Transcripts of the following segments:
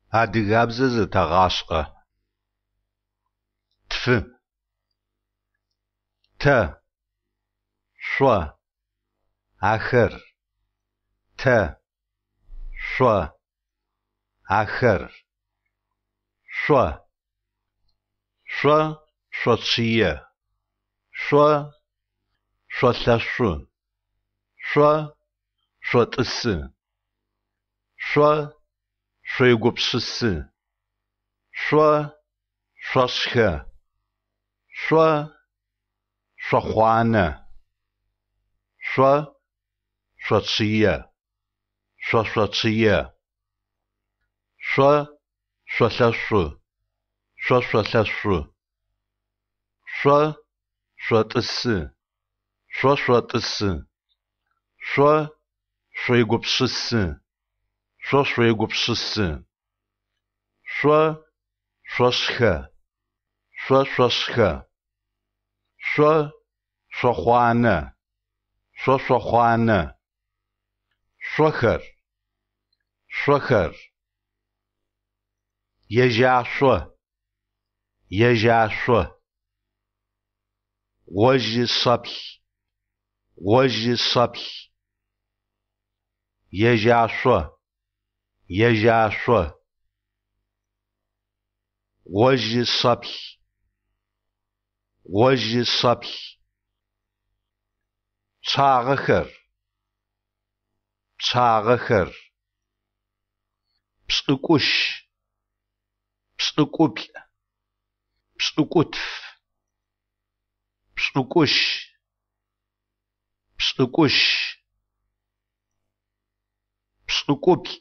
Адыгабзэр зэтэгъашӏэ. Тфы. Тэ. Шъо. Ахэр. Тэ. Шъо. Ахэр. Шъо. Шъо шъочъые. Шъо шъолъэшъу. Шъо шъотӏысы. Шъо шъуегупшысы. Шъо шъошхэ. Шъо шъохъуанэ. Шъо шъочъые. Шъо шъочъые. Шъо шъолъэшъу. Шъо шъолъэшъу. Шъо шъотӏысы. Шъо шъотӏысы. Шъо шъуегупшысы. Шъо шъуегупшысы. Шъо шъошхэ. Шъо шъошхэ. Шъо шъохъуанэ. Шъо шъохъуанэ. Шъохэр. Шъохэр. Ежьашъо. Ежьашъо. Гъожьы-шэплъ. Гъожьы-шэплъ. Ежьашъо. Ежьашъо. Гъожьы-шэплъ. Гъожьы-шэплъ. Пчъагъэхэр. Пчъагъэхэр. Пшӏыкӏущ. Пшӏыкӏуплӏ. Пшӏыкӏутф. Пшӏыкӏущ. Пшӏыкӏущ. Пшӏыкӏуплӏ.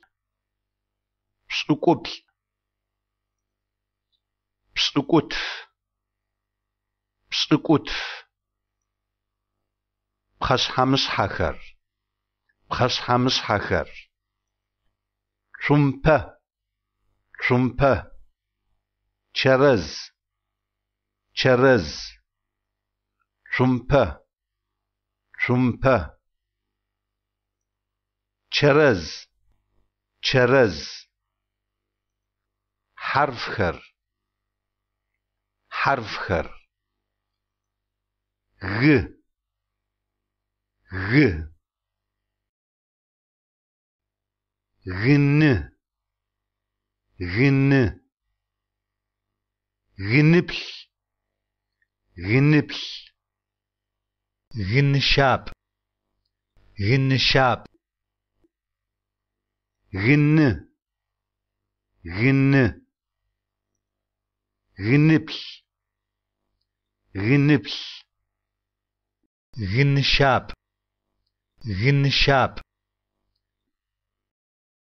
Пшӏыкӏуплӏ. Пшӏыкӏутф. Пшӏыкӏутф. Пхъэшъхьэ-мышъхьэхэр. Пхъэшъхьэ-мышъхьэхэр. Цумпэ. Цумпэ. Чэрэз. Чэрэз. Цумпэ. Цумпэ. Чэрэз. Чэрэз. Хьарфхэр. Хьарфхэр. Г. Г. Гыны. Гыны. Гыныплъ. Гыныплъ. Гынышапӏ. Гынышапӏ. Гыны. Гыны. Гыныплъ. Гыныплъ. Гынышапӏ. Гынышапӏ.